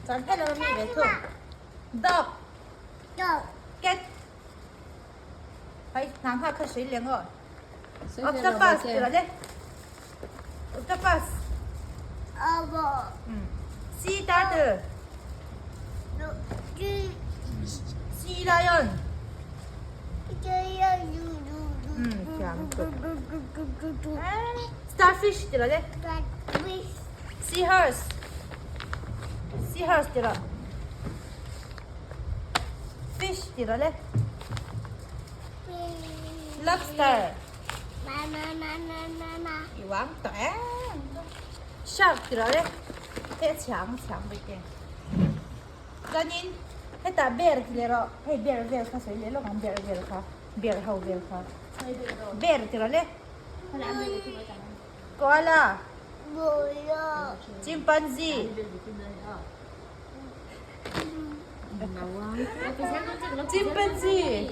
Chuan helama mi ve thung. Dog. Cat. Hei hna nghak kha hrui leng aw. Octopus ti rawh le. Octopus. Sea turtle. Sea lion. Starfish ti rawh le. Seahorse. Seahorse ti rawh. Fish ti rawh le. Lobster. I uang tawh em. Shark ti rawh le. Hei a chhiang a chhiang bawk e. Chuanin hetah bear ti leh rawh. Hei bear vel kha sawi leh lawk ang bear vel kha. Bear ho vel kha. Bear ti rawh le. Koala. Chimpanzee. Chimpanzee.